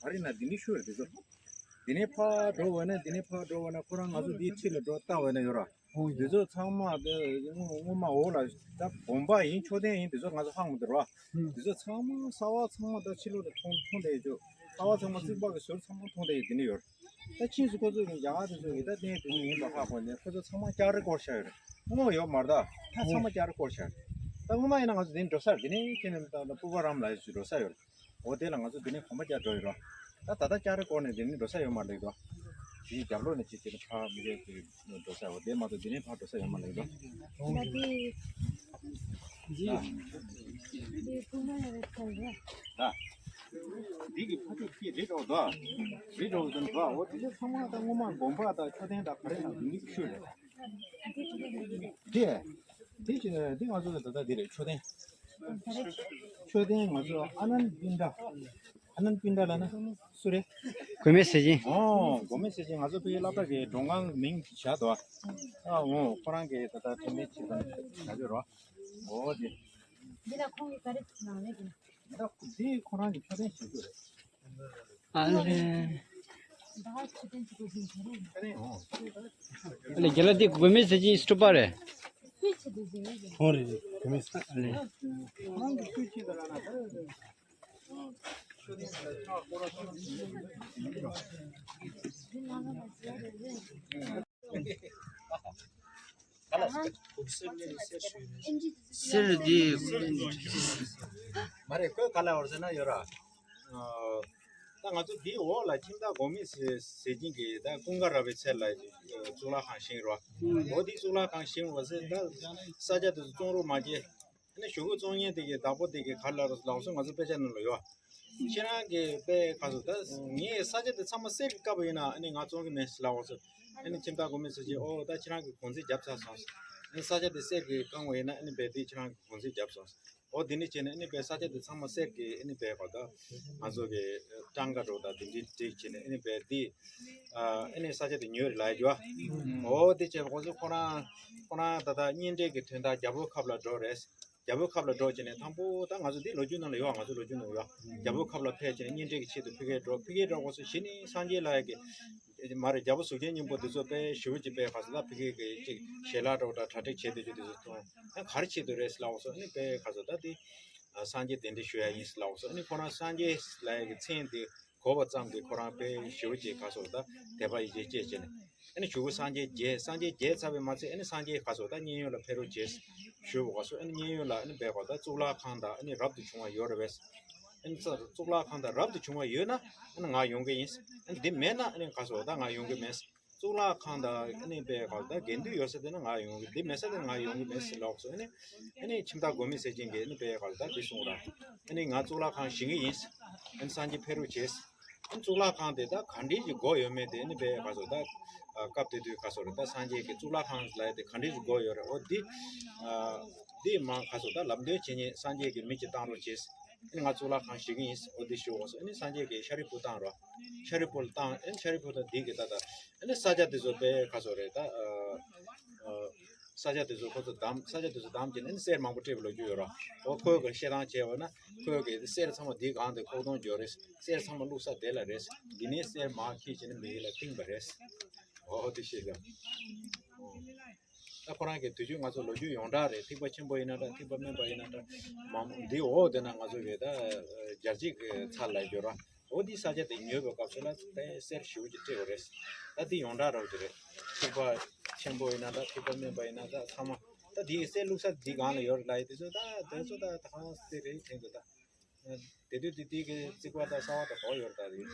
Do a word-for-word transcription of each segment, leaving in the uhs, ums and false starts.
ག་རེ་ན་འདི་ནི་ཤུ་རེད་དེ་ཚོ། འདི་ནས་ཕར་འགྲོ་བས་ན་འདི་ནས་ཕར་འགྲོ་བས་ན་ཁོ་རང་ང་ཚོ་འདིའི་འཁྲིས་ལ་འགྲོ་ལྟ་བས་ན་ཡོད་ར། འདི་ཚོ་ཚང་མ་དེ་སྔོན་སྔོན་མ་འོག་ལ་ད་དགོན་པ་ཡིན་མཆོད་རྟེན་ཡིན་འདི་ཚོ་ང་ཚོ་ཧ་གོ་མི་འདུག་ར། འདི་ཚོ་ཚང་མ་གསར་བ་ཚང་མ་ད་ཕྱི་ལོགས་ལ་མཐོང་མཐོང་བསྡད་ཡོད་ཅོ། གསར་བ་ཚང་མ་རྩིག་པ་གི་ཟུར་ཚང་མ་མཐོང་བསྡད་ཡོད་འདི་ནས་ཡོད་ར། ད་ཕྱིས་སུ་ཁོ་ཚོས་ཀྱི་རྒྱ་གར་དེ་ཚོས་ཀྱི་ད་གནས་དེ་ནས་ཡིན་པ་ཧ་གོ་ནས་ཁོ་ཚོ་ཚང་མ་ལྕགས་རི་བསྐོར་བཞག་ཡོད་རེད། སྔོན་ཡོད་མ་རེད་ད། ད་ཚང་མ་ལྕགས་རི་བསྐོར་བཞག་རེད། ད་སྔོན་མ་ཡིན་ན་ང་ཚོ་དེ་ནས་འགྲོ་ས་རེད། དེ་ནས་ཁྱེད་རྣམས་ད་ད་སྤུ་བ་རམ་ལ་ཡོད་ཚུལ་འགྲོ་ས་ཡོད་རེད། འོ་དེ་ལ་ང་ཚོ་དེ་ནས་གོམ་པ་རྒྱག་འགྲོ་ཡོད་རེད། ད་ད་ལྟ་ལྕགས་རི་བསྐོར་ནས་དེ་ནས་འགྲོ་ས་ཡོད་མ་རེད་ད། དེའི་རྒྱབ་ལོགས་ནས་ཅིག་དེ་ནས་ཕར་མི་རྒྱག་དེ་འགྲོ་ས་འོ་དེ་མ་གཏོགས་དེ་ནས་ཕར་འགྲོ་ས་ཡོད་མ་རེད་ད། ད་དེ་འདི་གི་ཕ་ཚོད་ཀྱི་རི་འགྲོ་དོ། རི་འགྲོ་དོ་འགྲོ་འོ་དེ་ཚོ་ཚང་མ་ད་སྔོན་མ་དགོན་པ་དང་མཆོད་རྟེན་དང་ག་རེ་དང་དེ་འདི་ཤུ་རེད། དེ་དེ་ཅི་འདི་ང་ཚོ་ད་ལྟ་འདི་རེད་མཆོད་རྟེན། མཆོད་རྟེན་ང་ཚོ་ཨ་ནན་པིན་ཌ། ཨ་ནན་པིན་ཌ་ལ་ན་སུ་རེད། མགོན་མེད་ཟས་སྦྱིན། ཨོ་མགོན་མེད་ཟས་སྦྱིན་ང་ཚོ་ཕའི་སློབ་གྲྭ་གི་མགྲོན་ཁང་མིང་བཞག་འདུག་ཨ་འོ་ཁོ་རང་གི་ད་ལྟ་དྲན་རྟེན་ཆེད་དུ་བྱ་རྒྱུ་རོ། འོ་དེ། འདི་ལ་ཁོང་གིས་ག་རེ་གནང་རེད་དེ། ད་འདི་ཁོ་རང་གི་མཆོད་རྟེན་བྱེད་རྒྱུ་རེད། ཨ་རེ། ད་མཆོད་རྟེན་བྱེད་དགོས་ཀྱི་རེད། མཆོད་རྟེན་འོ། ཨ་ལེ་རྒྱ་ལ་འདི་མགོན་མེད་ཟས་སྦྱིན་སི་ཊུ་པ་རེད། སུའི་ཆེད་དུ་བཟོས་ཡོད་རེད། ཁོང་རེད་རེད་མགོན་མེད་ཟས། ཨ་ལེ། ཁོ་རང་གི་སུའི་ཆེད་དུ་ལ་ན་ད། གསེར་འདི། མ་རེད་ཁོས་ག་ལ་བར་ཟེར་ན་ཡོད་ར། ད་ང་ཚོ་འདིའི་འོག་ལ་ཁྱིམ་བདག་གོང་མའི་ཟས་ཟས་སྦྱིན་གྱི་ད་ཀུན་དགའ་ར་བའི་ཚལ་ལ་གཙུག་ལག་ཁང་བཞེངས་རོགས། འོ་འདི་གཙུག་ལག་ཁང་བཞེངས་རོགས་ཟེར་ད་ས་ཆ་དེ་ཚོ་བཙོང་རོགས་མ་བྱེད། ཨ་ནི་ཞུ་སྒོ་བཙོང་མཁན་དེ་གི་བདག་པོ་དེ་གི་ག་ལ་རོ་ལགས་སོ་ང་ཚོ་དཔེ་ཆ་ནང་ལ་ཡོད། ཁྱེད་རང་གི་དཔེ་ག་ཚོད་ད་ངས་ས་ཆ་དེ་ཚང་མ་གསེར་གྱི་བཀབ་པ་ཡིན་ན་ཨ་ནི་ང་བཙོང་གི་མེད་ལགས་སོ། ཨ་ནི་ཁྱིམ་བདག་གོང་མའི་ཟས་སྦྱིན་ཨོ་ད་ཁྱེད་རང་གི་གུང་ཚིགས་བརྒྱབ་ཚར་སོང་། ཨ་ནི་ས་ཆ་དེ་གསེར་གྱི་བཀང་བ་ཡིན་ན་ཨ་ནི་རྦད་དེ་ཁྱེད་རང་གི་གུང་ཚིགས་བརྒྱབ་སོང་། ཨོ་དེ་ནི་བྱས་ནས་ཨ་ནི་དཔེ་ས་ཆ་དེ་ཚང་མ་གསེར་གྱི་ཨ་ནི་དཔེ་ག་ད་ང་ཚོ་གི་སྤྲང་ཀ་འགྲོ་ད་དེ་འདྲའི་བསྒྲིགས་བྱས་ནས་ཨ་ནི་དཔེ་དེ་ཨ་ནི་ས་ཆ་དེ་ཉོས་རེད་ལབ་ཡོད། ཨོ་དེ་བྱས་པ་ཁོ་ཚོ་ཁོ་རང་ཁོ་རང་ད་ལྟ་གཉེན་འབྲེལ་གྱི་དོན་དག་རྒྱལ་པོའི་ཁབ་ལ་འགྲོ་རེད། རྒྱལ་པོའི་ཁབ་ལ་འགྲོ་བྱས་ནས་དང་པོ་ད་ང་ཚོ་འདི་ལོ་རྒྱུས་ནང་ལ་ཡོད་ང་ཚོ་ལོ་རྒྱུས་ནང་ཡོད། རྒྱལ་པོའི་ཁབ་ལ་ཕེབས་བྱས་ནས་གཉེན་འབྲེལ་གྱི་ཆེད་དུ་ཕ་གིར་འགྲོ་ཕ་གིར་འགྲོ་དགོས་སོ་གཞི་ནི་སངས་རྒྱས་ལ་ཡ་གི་མ་རེད་རྒྱལ་པོ་གཟུགས་ཅན་སྙིང་པོ་འདི་ཚོ་དཔེ་ཞེ་པོ་ཅིག་དཔེ་ག་ཚོད་ད་ཕ་གིར་གི་ཅིག་ཞལ་ལག་འགྲོ་ད་གྲ་སྒྲིག་བྱས་དེ་ཚོ་འདི་ཚོ་མཐོང་ཨ་ག་རེ་ཆེད་དུ་རེད་ལབ་འོ་སོ་ཨ་ནི་དཔེ་ག་ཚོད་ད་འདི་སངས་རྒྱས་གདན་འདྲེན་ཞུ་ཡ་ཡིན་ལབ་འོ་སོ་ཨ་ནི་ཁོ་རང་སངས་རྒྱས་ལ་ཡ་གི་མཚན་འདི་གོ་བ་ཙམ་གྱིས་ཁོ་རང་དཔེ་ཞེ་པོ་ཅིག་ག་ཚོད་ད་དད་པ་ཡིད་ཆེས་སྐྱེས་བྱས་ནས། ཨ་ནི་གཞུག་གུ་སངས་རྒྱས་རྒྱས་སངས་རྒྱས་རྒྱས་ཚར་བའི་མ་ཚད་ཨ་ནི་སངས་རྒྱས་ག་སོ་ད་མཉན་ཡོད་ལ་ཕེབས་རོགས་བྱས་ཞུ་བ་ག་སོ་ཨ་ནི་མཉན་ཡོད་ལ་ཨ་ནི་བས་ག་ད་གཙུག་ལག་ཁང་དང་ཨ་ནི་རབ་ཏུ་བྱུང་བ་ཡོད་རེད་བས། ཨ་ནི་གཙུག་ལག་ཁང་དང་རབ་ཏུ་བྱུང་བ་ཡོད་ན་ཨ་ནི་ང་ཡོང་གི་ཡིན། ཨ་ནི་འདི་མེད་ན་ཨ་ནི་ག་སོ་ད་ང་ཡོང་གི་མེད། གཙུག་ལག་ཁང་དང་ཨ་ནི་བས་ག་ད་དགེ་འདུན་ཡོད་ས་དེ་ན་ང་ཡོང་གི་འདི་མེད་ས་དེ་ན་ང་ཡོང་གི་མེད་ཟེར་ལབ་སོ་ཨ་ནི་ཨ་ནི་ཁྱིམ་བདག་མགོན་མེད་ཟས་སྦྱིན་གྱིས་ཨ་ནི་བས་ག་ད་འདི་གསུངས་ར། ཨ་ནི་ང་གཙུག་ལག་ཁང་བཞེངས་གི་ཡིན། ཨ་ནི་སངས་རྒྱས་ཕེབས་རོགས་བྱས། གཙུག་ལག་ཁང་དེ་ད་ག་འདྲའི་གི་སྒོ་ཡོད་མེད་དེ་ནི་བས་ག་སོ་ད། སྐབས་དེ་དུས་ག་སོ་རེད་ད་སངས་རྒྱས་ཀྱི་གཙུག་ལག་ཁང་ལ་ཡ་དེ་ག་འདྲའི་གི་སྒོ་ཡོད་རེད་འོ་འདི། འདི་མ་ག་སོ་ད་ལམ་སྟོན་བྱེད་མཁན་སངས་རྒྱས་ཀྱི་མི་གཅིག་བཏང་རོགས་བྱས། ཨ་ནི་ང་གཙུག་ལག་ཁང་བཞེངས་གི་ཡིན་འོ་འདི་ཞུ་འོ་སོ་ཨ་ནི་སངས་རྒྱས་ཀྱིས་ཤཱ་རིའི་བུ་བཏང་རོགས། ཤཱ་རིའི་བུ་ལ་བཏང་ཨ་ནི་ཤཱ་རིའི་བུ་དང་འདི་གི་ད་ད། ཨ་ནི་ས་ཆ་དེ་ཚོ་དཔེ་ག་སོ་རེད་ད། ས་ཆ་དེ་ཚོ་ཁོ་ཚོ་བདམས་ས་ཆ་དེ་ཚོ་བདམས་བྱས་ནས་ནི་གསེར་མང་པོ་སྤྲད་པའི་ལོ་རྒྱུས་ཡོད་ར། འོ་ཁོས་གི་བཤད་སྟངས་བྱས་པ་ན་ཁོས་གི་གསེར་ཚང་མ་འདིའི་སྒང་དེ་ཁོག་སྟོང་འབྱོར་རེད། གསེར་ཚང་མ་བླུགས་ས་དེ་ལ་རེད། འདི་ནས་གསེར་མར་འཁྱེར་བྱས་ནས་མི་ཡུལ་ལ་བཏིང་པ་རེད། འོ་དེ་ཤེས་ཀྱང་། ད་ཁོ་རང་གི་དུས་རྒྱུན་ང་ཚོ་ལོ་རྒྱུས་ཡོངས་གྲགས་རེད་ཐིགས་པ་ཆེན་པོ་ཡིན་ན་འདྲ་ཐིགས་པ་དམན་པ་ཡིན་ན་འདྲ། མང་འདིའི་འོག་དེ་ན་ང་ཚོ་གི་ད་རྒྱལ་སྤྱིའི་ཚར་ལ་འབྱོར་ར། འོ་འདི་ས་ཆ་དེ་ཉོས་པའི་སྐབས་སུ་ལ་དཔེ་གསེར་ཞེ་པོ་ཅིག་སྤྲད་པ་རེད། ད་འདི་ཡོངས་གྲགས་རོགས་ཀྱི་རེད། ཐིགས་པ་ཆེན་པོ་ཡིན་ན་འདྲ་ཐིགས་པ་དམན་པ་ཡིན་ན་འདྲ་ཚང་མ། ད་འདི་གི་གསེར་བླུགས་ས་འདི་གང་ལ་ཡོད་རེད་ལབ་ཡ་དེ་ཚོ་ད་དེ་ཚོ་ད་ད་གང་གསེར་རེད་དྲན་འདུག་ད། དེ་དུས་དེ་དུས་ཀྱི་རྩིག་པ་ད་གསར་པ་ད་གོ་ཡོད་རེད་ད་རེད།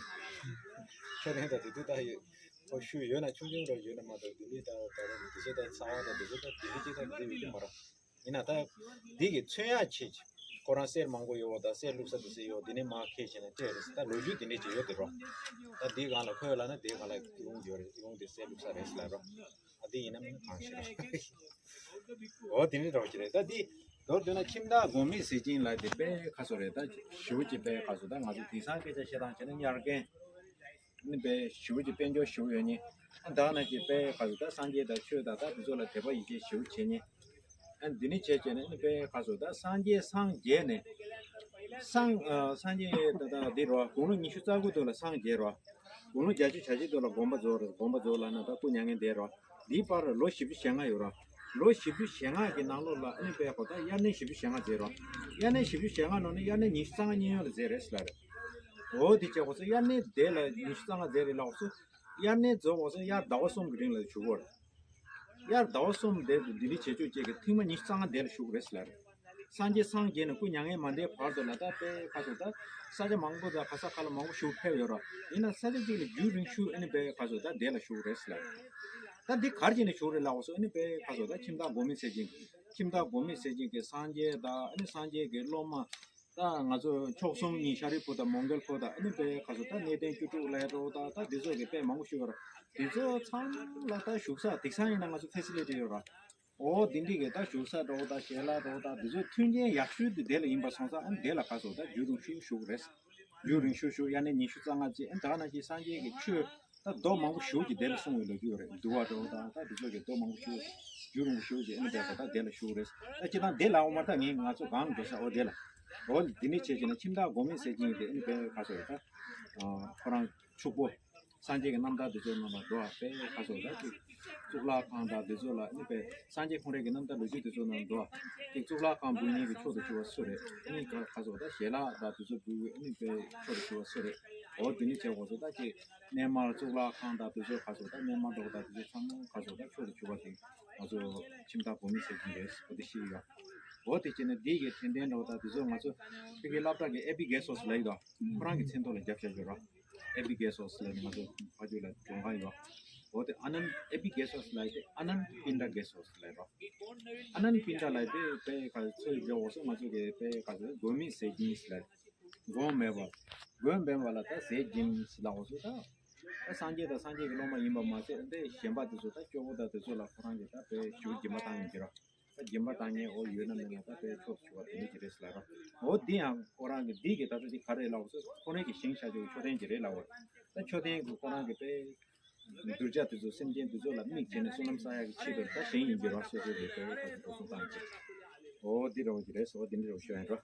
ཁྱོད་རང་ད་དེ་དུས་ད་ཡོད། ཁོ་ཤུ་ཡོད་ན་ཆུང་ཆུང་རོ་ཡོད་ན་མ་གཏོགས་དེ་དུས་ད་ད་རེད་དེ་ཚོ་ད་གསར་པ་ད་དེ་ཚོ་ད་དེ་དུས་ཅི་ད་དེ་དུས་ཡོད་ཀྱི་མ་རེད། ཡིན་ན་ད། འདི་གི་མཚོན་ཡག་ཆེད་ཀྱི། ཁོ་རང་གསེར་མང་པོ་ཡོད་པ་དང་གསེར་བླུགས་ས་དེ་ཚོ་ཡོད་འདི་ནས་མར་འཁྱེར་བྱས་ནས་སྤྲད་རེད་ད་ལོ་རྒྱུས་དེ་འདྲས་ཅིག་ཡོད་དེ་རོ། ད་འདིའི་སྒང་ལ་ཁོས་ལབ་ན་དེའི་སྒང་ལ་ལུང་ཡོད་རེད་ལུང་དེ་གསེར་བླུགས་ས་རེད་ལབ་རོ། ཨ་འདི་ཡིན་ན་མིན་ན་གང་ཤེས་རོ། འོ་དེ་ནི་རོ་ཅི་རེད་ད་འདི། མདོར་བསྡུས་ན་ཁྱིམ་བདག་གོང་མའི་ཟས་སྦྱིན་ལ་དེ་དཔེ་ཁ་སོ་རེད་ད་ཞེ་པོ་ཅིག་དཔེ་ཁ་སོ་ད་ང་ཚོ་དེང་སང་སྐད་ཆ་བཤད་སྟངས་བྱས་ན་ཉར་མཁན། ནི་དཔེ་ཞེ་པོ་ཅིག་དཔལ་འབྱོར་ཞེ་པོ་ཡོད་ནི། ཨ་ད་ན་ཅིག་དཔེ་ག་ཚོད་ད་སངས་རྒྱས་དང་ཆོས་དང་ད་དེ་ཚོ་ལ་དད་པ་ཡིད་ཆེས་ཞེ་པོ་བྱེད་ནི། འདི་ནི་བྱས་བྱས་ནས་ཨ་ནི་དཔེ་ག་སོ་ད་སངས་རྒྱས་སངས་རྒྱས་ནས། སངས་ཨ་སངས་རྒྱས་ད་ད་འདི་རོ་དགུང་ལོ་ཉི་ཤུ་རྩ་དགུ་དུ་ལ་སངས་རྒྱས་རོ། དགུང་ལོ་བརྒྱད་ཅུ་གྱ་གཅིག་དུ་ལ་དགོངས་པ་རྫོགས་རེད། དགོངས་པ་རྫོགས་ལ་ན་ད་སྐུ་མྱ་ངན་འདས་རོ། འདིའི་བར་ལོ་བཞི་བཅུ་ཞེ་ལྔ་ཡོད་རོ། ལོ་བཞི་བཅུ་ཞེ་ལྔ་གི་ནང་ལོགས་ལ་ཨ་ནི་དཔེ་གོ་ད་དབྱར་གནས་བཞི་བཅུ་ཞེ་ལྔ་མཛད་རོ། དབྱར་གནས་བཞི་བཅུ་ཞེ་ལྔ་ནང་ནས་དབྱར་གནས་ཉི་ཤུ་རྩ་ལྔ་མཉན་ཡོད་ལ་མཛད་རེད་ཟེར་ལ་རེད། འོ་དེ་བྱས་གོ་ཚོ་དབྱར་གནས་དེ་ལ་ཉི་ཤུ་རྩ་ལྔ་མཛད་རེད་ལ་གོ་ཚོ། དབྱར་གནས་རྫོགས་གོ་ཚོ་དབྱར་ཟླ་བ་གསུམ་གི་རིང་ལ་བཞུགས་གོ་རེད། དབྱར་ཟླ་བ་གསུམ་དེ་དུ་ལྡི་ལི་བྱེད་ཆོག་ཅེས་ཀྱི་ཐེངས་མ་ཉི་ཤུ་རྩ་ལྔ་དེ་ལ་བཞུགས་རེད་ཟེར་ལ་རེད། སངས་རྒྱས་སངས་རྒྱས་ནས་སྐུ་མྱ་ངན་མ་འདས་བར་དུ་ལ་ད་དཔེ་ག་ཚོད་ད་ས་ཆ་མང་པོ་དང་ག་ས་ག་ལ་མང་པོ་བཞུགས་ཕེབས་ཡོད་ར། ཡིན་ན་ས་ཆ་གཅིག་ལ་རྒྱུན་རིང་ཤོས་ཨ་ནི་དཔེ་ག་ཚོད་ད་དེ་ལ་བཞུགས་རེད་ཟེར་ལ། ད་འདི་གར་གྱི་ནས་བཞུགས་རེད་ལ་འོ་སོ་ཨ་ནི་དཔེ་ག་ཚོད་ད་ཁྱིམ་བདག་སྒོ་མེ་ཟེར་ཅིང་ཁྱིམ་བདག་སྒོ་མེ་ཟེར་ཅིང་གི་སངས་རྒྱས་དང་ཨ་ནི་སངས་རྒྱས་ཀྱི་སློབ་མ། ད་ང་ཚོ་མཆོག་གསུམ་གཉིས་ཤཱ་རིའི་བུ་དང་མོའུ་འགལ་བུ་དང་ཨ་ནི་དཔེ་ག་ཚོད་ད་གནས་བརྟན་བཅུ་དྲུག་ལས་འགྲོ་ད་ད་འདི་ཚོ་གི་དཔེ་མང་པོ་ཞུ་བ་ར། འདི་ཚོ་ཚང་མ་ལ་ད་བཞུགས་ས་དེང་སང་ཡིན་ན་ང་ཚོ་ཕེ་སི་ལི་ཊི་ཡོད་ར། འོ་དེ་འདྲི་གི་ད་བཞུགས་ས་འགྲོ་ད་ཞལ་ལག་འགྲོ་ད་འདི་ཚོ་མཐུན་རྐྱེན་ཡག་ཤོས་དེ་དེ་ལ་ཡིན་པ་སོང་ཙང་ཨ་ནི་དེ་ལ་ག་ཚོད་ད་རྒྱུན་རིང་ཤོས་བཞུགས་རེད། རྒྱུན་རིང་ཤོས་བཞུགས་དབྱར་གནས་ཉི་ཤུ་རྩ་ལྔ་ཅིག་ཨ་ནི་ད་ག་ནང་བཞིན་སངས་རྒྱས་ཀྱི་ཆོས་ད་མདོ་མང་པོ་ཞེ་པོ་ཅིག་དེ་ལ་གསུངས་ཡོད་ལོ་རྒྱུས་ཡོད་རེད། འདུལ་བ་འགྲོ་དང་ད་དེ་ཚོ་གི་མདོ་མང་པོ་ཞེ་པོ་རྒྱུན་རིང་པོ་ཞེ་པོ་ཅིག་ཨ་ནི་དེ་ད་ད་དེ་ལ་བཞུགས་རེད། ད་སྤྱིར་བཏང་དེ་ལ་འོ་མ་ད་ངས་ང་ཚོ་གང་འགྲོ་ས་འོ་དེ་ལ་འོ་འདི་ནས་བྱས་ཀྱི་ན་ཁྱིམ་བདག་སྒོ་མེ་ཟེར་གྱིན་དེ་ཨ་ནི་དཔེ་ག་ཚོད་རེད་ད། ཁོ་རང་ཕྱུག་པོ། སངས་རྒྱས་ཀྱི་རྣམ་ཐར་དེ་ཚོ་ནང་ལ་འགྲོ་བ་དཔེ་ག་ཚོད་ད་ཅིག་གཙུག་ལག་ཁང་དང་དེ་ཚོ་ལ་ཨ་ནི་དཔེ་སངས་རྒྱས་ཁོང་རང་གི་རྣམ་ཐར་ལོ་རྒྱུས་དེ་ཚོ་ནང་འགྲོ་བ་ཅིག་གཙུག་ལག་ཁང་འབུལ་མཁན་གྱི་མཆོག་ཏུ་གྱུར་བ་སུ་རེད། ཨ་ནི་ག་ག་ཚོད་ད་ཞལ་ལག་དང་དེ་ཚོ་འབུལ་བའི་ཨ་ནི་དཔེ་མཆོག་ཏུ་གྱུར་བ་སུ་རེད། འོ་དེ་ནི་བྱས་འོ་ཚོ་ད་ཅིག་གནས་མལ་གཙུག་ལག་ཁང་དང་དེ་ཚོ་ག་ཚོད་ད་གནས་མལ་འགྲོ་དང་དེ་ཚོ་ཚང་མ་ག་ཚོད་ད་མཆོག་ཏུ་གྱུར་བ་དེ་ང་ཚོ་ཁྱིམ་བདག་སྒོ་མེ་ཟེར་གྱིན་རེད། འོ་དེ་བྱས་ནས་འདི་གའི་དྲན་རྟེན་འགྲོ་དང་དེ་ཚོ་ང་ཚོ་ཕ་གི་སློབ་གྲྭ་གི་ཨེ་པི་གེ་སོ་སི་ལ་ཡིན་དོ། ཁོ་རང་གི་མཚན་ཐོག་ལ་རྒྱབ་བཞག་ཡོད་རོ། ཨེ་པི་གེ་སོ་སི་ལ་ནི་ང་ཚོ་ཕ་ཇོ་ལ་སྒྲུང་ཁང་ཡོད། འོ་དེ་ཨ་ནན་ཨེ་པི་གེ་སོ་སི་ལ་ཡི་དེ་ཨ་ནན་པིན་ཌ་གེ་སོ་སི་ལ་ཡི་རོ། ཨ་ནན་པིན་ཌ་ལ་ཡི་དེ་དཔེ་ག་ཚོད་ཡོད་འོ་སོ་ང་ཚོ་གི་དཔེ་ག་ཚོད་མགོན་མེད་ཟས་སྦྱིན་ཟེར་ལ་མགོན་མེད་པ། མགོན་མེད་པ་ལ་ད་ཟས་སྦྱིན་ཟེར་ལ་འོ་སོ་ད། ད་སངས་རྒྱས་དང་སངས་རྒྱས་ཀྱི་སློབ་མ་ཡིན་པ་མ་ཟད་དེ་གཞན་པ་དེ་ཚོ་ད་སྐྱོ་བོ་དང་དེ་ཚོ་ལ་ཁོ་རང་གི་ད་དཔེ་ཞུ་སྦྱིན་པ་བཏང་ཡིན་གྱི་རོ། ད་སྦྱིན་པ་བཏང་མཁན་འོ་ཡོད་ན་མེད་ན་ད་དཔེ་ཕྱོགས་ཞུ་བ་དེ་འདྲ་ཅིག་རེད་ཟེར་ལ་རོ། འོ་འདི་ཡང་ཁོ་རང་གི་འདི་གི་ད་ལྟ་འདི་ག་རེ་ལབ་སོ་ཁོ་རང་གི་བཞེངས་བཞག་ཆོག་མཆོད་རྟེན་ཅིག་རེད་ལབ་བ། ད་མཆོད་རྟེན་གི་ཁོ་རང་གི་དཔེ་གདུལ་བྱ་དེ་ཚོ་སེམས་ཅན་དེ་ཚོ་ལ་དམིགས་བྱས་ནས་བསོད་ནམས་བསགས་ཡག་གི་ཆེད་དུ་ད་བཞེངས་ཡིན་གྱི་རོ་སོ་སོ་གི་དཔེ་ད་ཚོ་འགྲོ་སོང་བཏང་གི། འོ་འདི་རོ་གི་རེད་སོ་འདི་འདྲ་རོ་ཤོད་ཡིན་རོ།